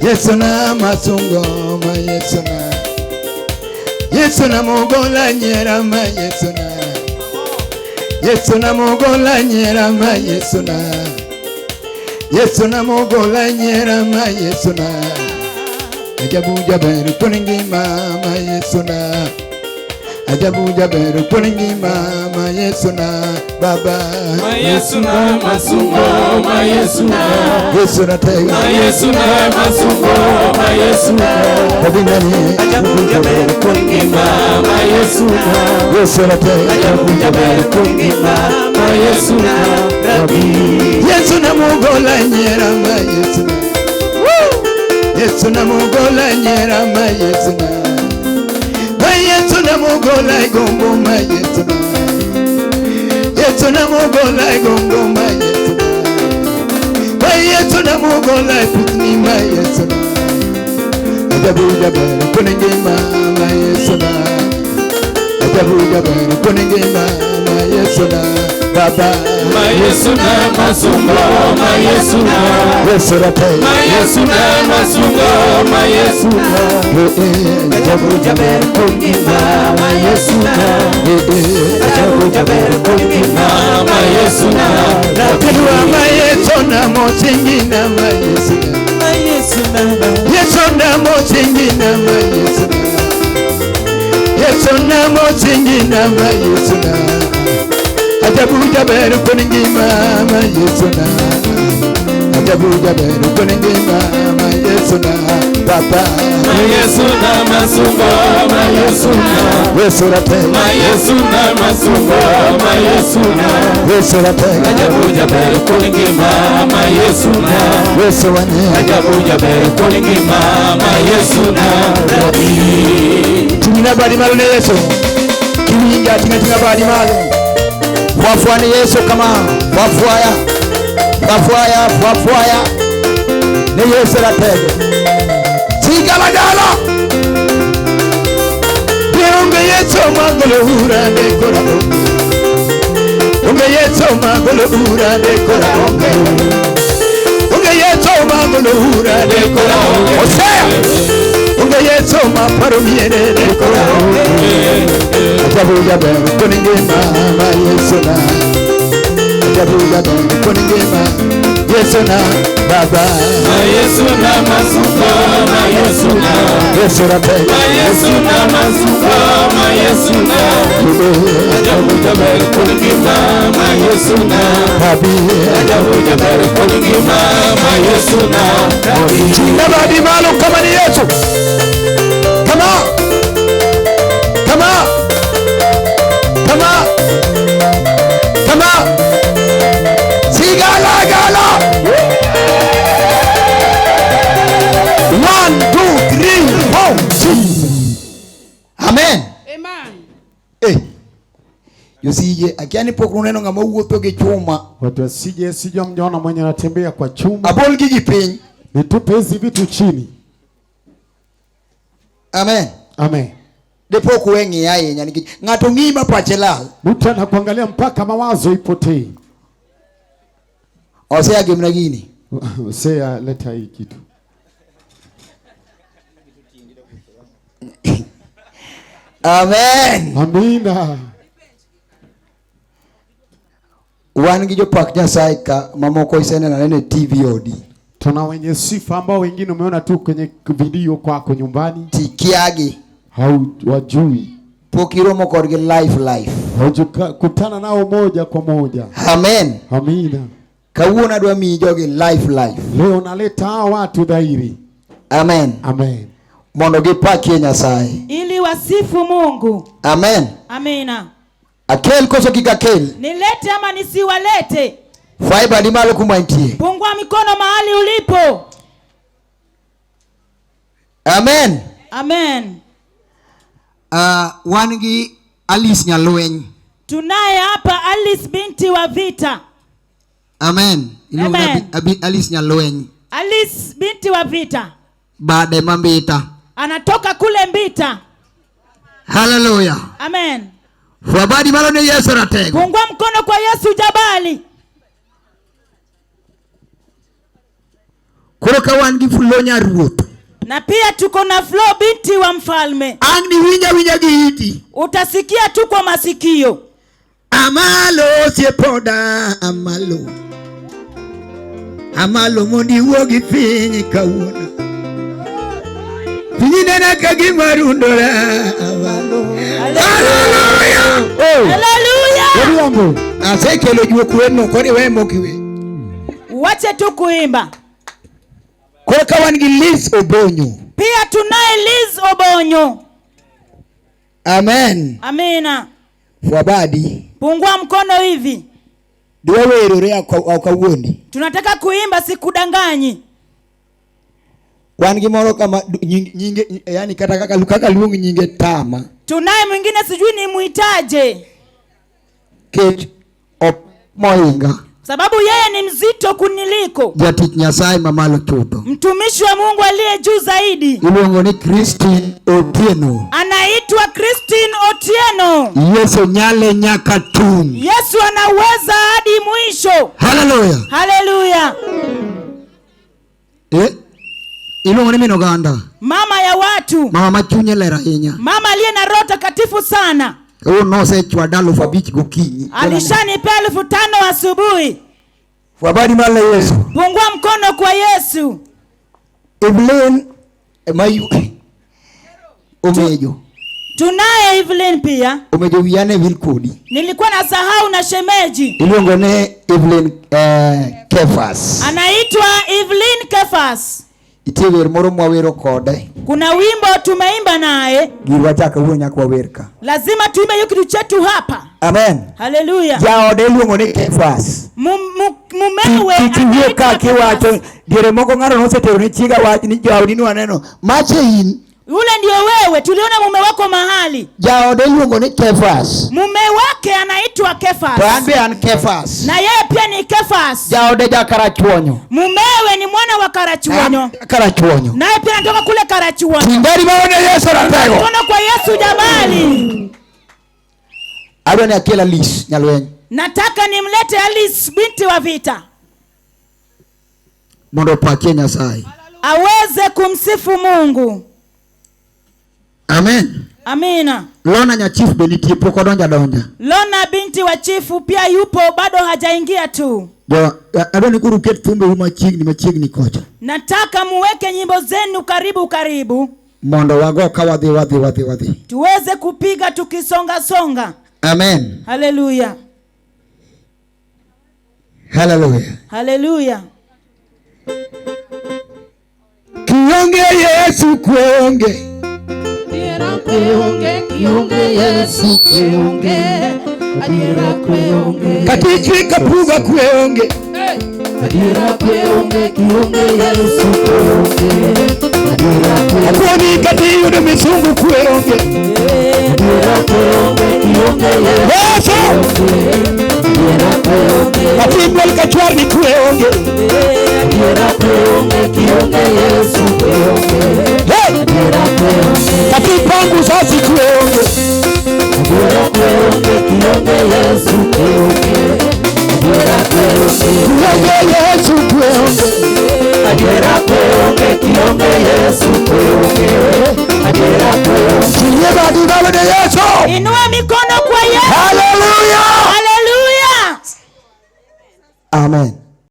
Yesu na masungo ma Yesu na Yesu na mogola nyera ma Yesu na Yesu na mogola nyera ma Yesu na Yesu na mogola nyera ma Yesu na Ajabu jaber kuningima ma Yesu na Ajabu jaber kuningima ma Yesu na Baba Ma Yesu na masungo ma Yesu na Yesu na tega Ma Yesu na masungo ma Yesu na Obinani Ajabu jaber kuningima ma Yesu na Yesu na tega Ajabu jaber kuningima ma Yesu na Rabi Yesu na mugola nyera ma Yesu na Yesu na mugola nyera ma Yesu na Ma Yesu na mugola gombo ma Yesu na Yesu na mugola gombo ma Yesu na Ma Yesu na mugola putni ma Yesu na Ajabu jaber kunenge ma ma Yesu na Ajabu jaber kunenge ma ma Yesu na Baba Ma Yesu na masungo ma Yesu na Yesu na tega Ma Yesu na masungo ma Yesu na Ajabu jaber kuningima ma Yesu na Ajabu jaber kuningima ma Yesu na Kedwa ma Yesu na mosingi na ma Yesu na Ma Yesu na Yesu na mosingi na ma Yesu na Yesu na mosingi na ma Yesu na Ajabu jaber kuningima ma Yesu na Ajabu jaber kuningima ma Yesu na Baba Ma Yesu na masungo ma Yesu na Yesu na te Ma Yesu na masungo ma Yesu na Yesu na te Ajabu jaber kuningima ma Yesu na Yesu wane Ajabu jaber kuningima ma Yesu na Rabi Tingina badi malo ne Yesu Kiwinja tinga tinga badi malo Wafuani Yesu kama wafuaya wafuaya wafuaya ne Yesu la tege Sigalagala Unge Yesu magolo ura de kora Unge Yesu magolo ura de kora Unge Yesu magolo ura de kora Osea Unge Yesu maparo miere de kora Ajabu jaber kuninge ma Yesu na Ajabu jaber kuninge ma Yesu na Baba Ma Yesu na masungo ma Yesu na Yesu na tege Ma Yesu na masungo ma Yesu na Ajabu jaber kuningima ma Yesu na Rabi Ajabu jaber kuningima ma Yesu na Rabi Nabadi malo kama ni Yesu Kama Kama Kama Kama Sigala gala 1 2 3 4 6 Amen. Amen. Eh. Yosije akiani pok uneno ng'ama wuotho gi chuma Watu wasije sije mjaona mwenye anatembea kwa chuma. abol gigi piny. Nitupe hizi vitu chini. Amen. Amen. De pok we ng'iya ahinya nikech ng'ato ng'iyi ma pache lal. Mtu anakuangalia mpaka mawazo ipotee. Osea gimna gini. Hosea, leta hii kitu. Amen. Amina. Wan gi jopak Nyasaye ka mamoko iseneno anena e TV odi. Tuna wenye sifa ambao wengine umeona tu kwenye video kwako nyumbani, Tikiagi hauwajui, pok iromo kodgi live live. haujakutana nao moja kwa moja. Amen. Amina. Kawuono adwa miyi jogi live live. Leo naleta hawa watu dhahiri. Amen. Amen. Mondo gipakie Nyasaye. Ili wasifu Mungu. Amen. Amina. Akel koso kik akel. Nilete ama nisiwalete? Faiba ni malo kuma intie. Pungua mikono mahali ulipo. Amen. Amen. Wan gi Alice Nyalweny. Tunaye hapa Alice binti wa vita. Amen. Iluongo ni Amen. Alice Nyalweny. Alice binti wa vita. Bade mambita. Anatoka kule Mbita. Hallelujah. Amen. Fwabadi malo ni Yesu ratego. Pungua mkono kwa Yesu jabali. Koro ka wan gi Flo nyaruoth. Na pia tuko na Flo binti wa mfalme. Ang' ni winja winja gi iti. Utasikia tu kwa masikio. Amalo osiepoda amalo. Amalo mondo iwuo gi piny kawuono. Piny nena ka gima rundore. Amalo. Haleluya! Haleluya! Odhiambo. Asekelo juok werno koro iwe mok iwe. Wache tu kuimba. Koro ka wan gi Liz Obonyo. Pia tunaye Liz Obonyo. Amen. Amina. Fwabadi. Pungua mkono hivi. Dwa werore ok awuondi. Tunataka kuimba, sikudanganyi. Wan gi moro kama nyinge yani kata kaka luong nyinge tama. Tunaye mwingine sijui ni muitaje. Ket op moinga. Sababu yeye ni mzito kuniliko. Jatich Nyasaye mamalo chutho. Mtumishi wa Mungu aliye juu zaidi. Iluongo ni Christine Otieno. Anaitwa Christine Otieno. Yesu nyale nyaka tung'. Yesu anaweza hadi mwisho. Haleluya. Haleluya. Iluongo ni min oganda. Mama ya watu. Mama ma chunye ler ahinya. Mama aliye na Roho Takatifu sana. Kawuono nosechwada 5,000 gokinyi. Alishanipea 5,000 asubuhi. Habari mara Yesu. Pungua mkono kwa Yesu. Evelyn Mayu Omejo. Tunaye Evelyn pia. Omejo wiane wil kodi. Nilikuwa nasahau na shemeji. Iluongo ne Evelyn Kefas. Anaitwa Evelyn Kefas. Nitie wer moro mwawero kode. Kuna wimbo tumeimba naye. Girwa chaka wuo nyaka wawer ka. Lazima tuimbe hiyo kitu chetu hapa. Amen. Haleluya. Jaode iluongo ni Kefas. Mumewe Kitiyo ka kiwacho diere moko ng'ato nosetero ne chiega wach ni jaodi ni waneno mache in. Yule ndio wewe, tuliona mume wako mahali. Jaode iluongo ni Kefas. Mume wake anaitwa Kefas. To an be an Kefas. Na yeye pia ni Kefas. Jaode ja Karachuonyo. Mumewe ni mwana wa Karachuonyo. Karachuonyo. Naye pia anatoka kule Karachuonyo. Tingari maone Yesu ratego. Mkono kwa Yesu jabali. Adwa ni akel Alice Nyalweny. Nataka nimlete Alice binti wa vita. Mondo opakie Nyasaye. Aweze kumsifu Mungu. Amen. Amina. Lona nya chief be nitie pok odonja donja. Lona binti wa chifu pia yupo bado hajaingia tu. Jo, adwa ni kuru ket thumbe u machiegni machiegni kocha. Nataka muweke nyimbo zenu karibu karibu. Mondo wago ka wadhi wadhi wadhi wadhi. Tuweze kupiga tukisonga songa. Amen. Haleluya. Haleluya. Haleluya. Kionge Yesu kuonge. Kionge, kionge Yesu kionge, adiera kionge. Katichwi kapuga kionge. Adiera kionge, kionge Yesu kionge, adiera kionge. Akuoni katiyudo misungu kionge. Adiera kionge, kionge Yesu kionge, adiera kionge. Katimwel kachwarni kionge. Adiera kionge, kionge Yesu kionge, adiera kionge. Katipangu sasi kionge. Adiera kionge, kionge Yesu kionge, adiera kionge. Kionge Yesu kionge. Adiera kionge, kionge Yesu kionge, adiera kionge. Sinye badi baba de Yesu. Inua mikono